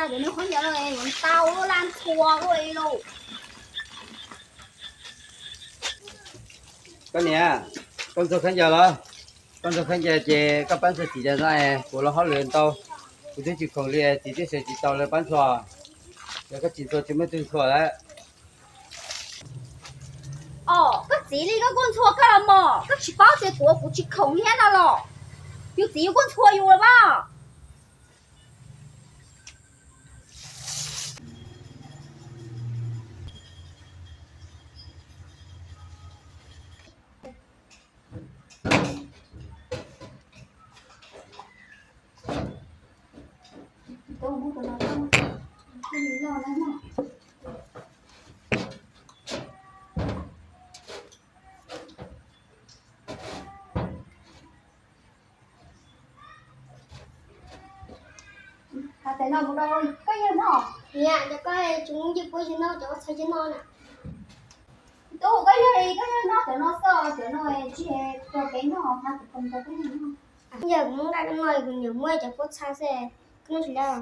Cov nws khaub ncaws yuav tau laj ntxhua ua li lauj. Koj niam, koj ntxhua khaub ncaws los? Koj ntxhua khaub ncaws ces koj pab ntxhua txiv cov no, kuv los hauj lwm ntau, kuv twb tsis khoom li, txiv twb sawv tsis tau lawv pab ntxhua. Yog koj tsis ntxhua tsis muaj twg ntxhua lawm. Os, koj txiv li koj kuj ntxhua koj los mog, koj tsis paub tias kuv, kuv tsis khoom thiab no los? Yus txiv yus kuj ntxhua yus los mas. Hais tias no mus rau koj yawg noj. Niam, cov koj tsis muaj nyiaj puas yawg noj cov koj txhais cov no na. Tub, koj yawg li koj yawg noj cov no xwb, cov no tsis tau kev noj, hais tias kom tau koj yawg noj. Yog kuv muab nqa koj noj, kuv niam muab cov koj txhais xwb, koj noj tsis tau.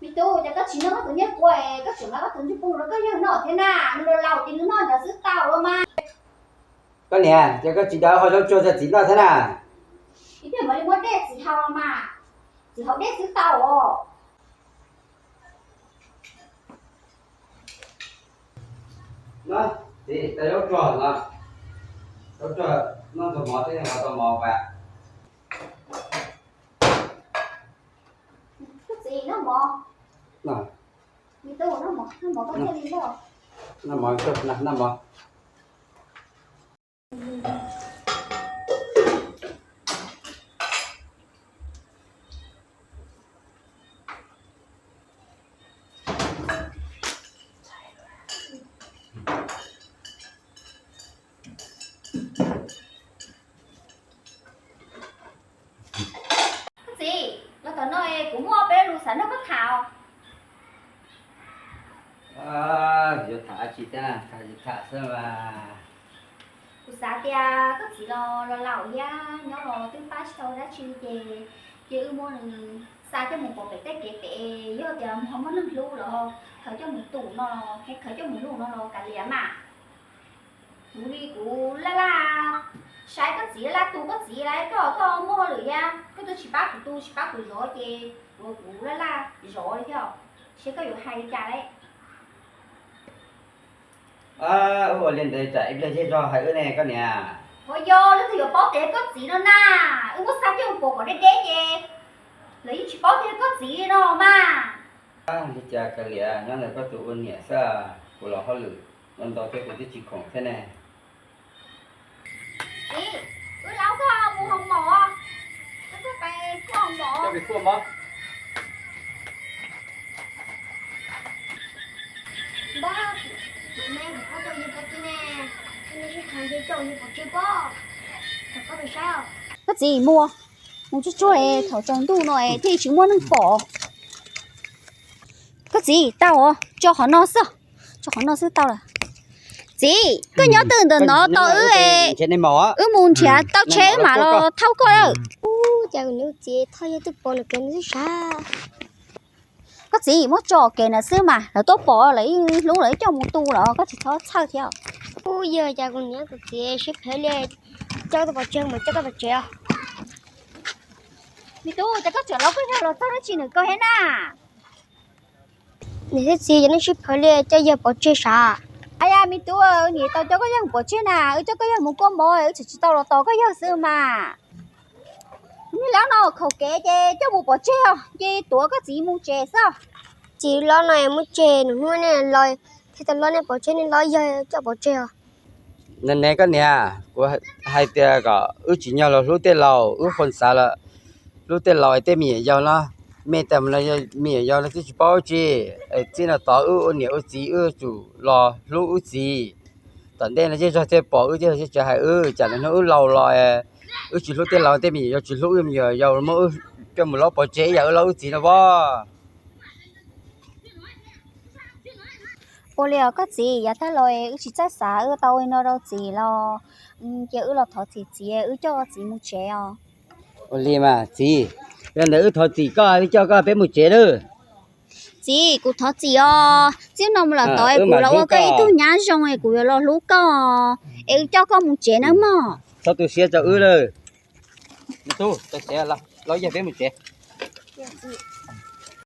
Me tub, ces koj tsis noj koj tus nyiaj puas, koj tseem nqa koj tus nyiaj puas rau koj yawg noj thiab na, nws laus laus ces nws noj nrad xwb tau los mas. Koj niam, ces koj tsis daws qhov zaub tsuag rau txiv noj thiab na? Ib pliag mam li muab dej txiv haus los mas, txiv haus dej xwb tau os. No, txiv, tau zaub tsuag no, zaub tsuag noj ntxuag mov thiab, tau mov pas. Koj txiv, noj mov. Me tub, noj mov, noj mov koj thiaj li loj. Noj mov, noj mov. Koj txiv, los tom no kuv muaj peb lus xav nrog koj tham. Yuav tham dab tsi thiab, tham li tham xwb mas. Kuv xav tias koj txiv los laus thiab, nyob los twb pab tsis tau dab tsi ces, ces wb muab nws xa coj mus pov pem tej kev pem, yog tias ho muaj neeg hlub los khaws coj mus tum no los, khaws coj mus luj no los kav liam mas. Kuv li kuv laj laj saib koj txiv, laj laj tu koj txiv lawm, koj, koj muaj hauj lwm thiab, koj twb tsis pab kuv tu tsis pab kuv zov ces kuv, kuv laj laj zov li thiab, seb koj yuav hais li cas lawm. Wb ua li ntawd tsam ib pliag zej zog hais wb ne koj niam. Ua yog leej twg yuav paub tias koj txiv no na, wb muab xa coj mus pov kom deb deb ces lawv yeej tsis paub tias koj txiv no mas. Li cas kav liam, nyob ntawm koj tus ua niam xwb, kuv los hauj lwm ua ntau thiab kuv twb tsis khoom thiab ne. Txiv, wb laub koj mus haus mov, wb koj pais kuaj mov. Npawg, kuv ne, kuv kuj tau yawg pov tseg ne, nej sib tham ces tau yawg pov tseg pob, kom koj pais saib. Koj txiv, mus, mus tsuag tsuag es thaum tsaus ntuj no es thiaj tsis muaj neeg pom. Koj txiv, tau os, tso qhov no xwb, tso qhov no xwb tau lawm. Txiv, koj nyob twg ntawm no tos wb es, wb mus nrhiav tau tsheb mam los thauj koj lawm. Ub, cas kuv niam kuv txiv thauj yawg twb pom lawm kev nws xwb sav. Koj txiv, muab tso kev ntawd xwb mas lawv tuaj pom lawv yeej hlub lawv coj mus tu los koj tsis txhob txhawj thiab. Ub, yog cas kuv niam kuv txiv sib phem li, coj koj pov tseg mas coj koj pov tseg os. Me tub, cas koj tseem laub koj yawg los txog dab tsi ntawm koj thiab na? Niam thiab txiv, yog nej sib phem li coj yawg pov tseg sav. Aya, me tub, niam tau coj koj yawg mus pov tseg na, wb coj koj yawg mus kuaj mov, wb tseem tsis tau los tos koj yawg xwb mas. Niag laub no khaum kev ces coj mus pov tseg os, ces tuav koj txiv mus tsev xwb. Txiv, laub no muab tseg, nws hnub nej los thiaj tau laub, nej pov tseg, nej laub yawg coj pov tseg os. Ne koj niam, kuv hais tias kom wb tsim nyog los hlub tej laus, wb qhov xav los hlub tej laus es tej me nyuam yaus no, me tag mus no me nyuam yaus no twb tsis paub tsi, txij no tod wb ua niam ua txiv wb yuav tsum los hlub wb txiv. Tom ntej no zej zog thiaj pom wb thiab thiaj tsis hais wb, tsam hnub wb laus los wb tsis hlub tej laus, tej me nyuam yaus tsis hlub wb, me nyuam yaus muab wb coj mus laub pov tseg ib yam wb laub wb txiv no pob. Ua li os koj txiv, yav tag los wb tsis txawj xav wb tau no rau txiv los, cia wb los thov txim txiv, wb coj txiv mus tsev os. Ua li mas txiv, yog ntawd wb thov txim koj, wb coj koj peb mus tsev lawm. Txiv, kuv thov txim os, txij no mus lawm tod kuv los ua koj ib tug nyab zoo es kuv yuav los hlub koj, es wb coj koj mus tsev nawb mog. Txhob tu siab rau wb lawm. Tub, tau tsev los, yog peb mus tsev.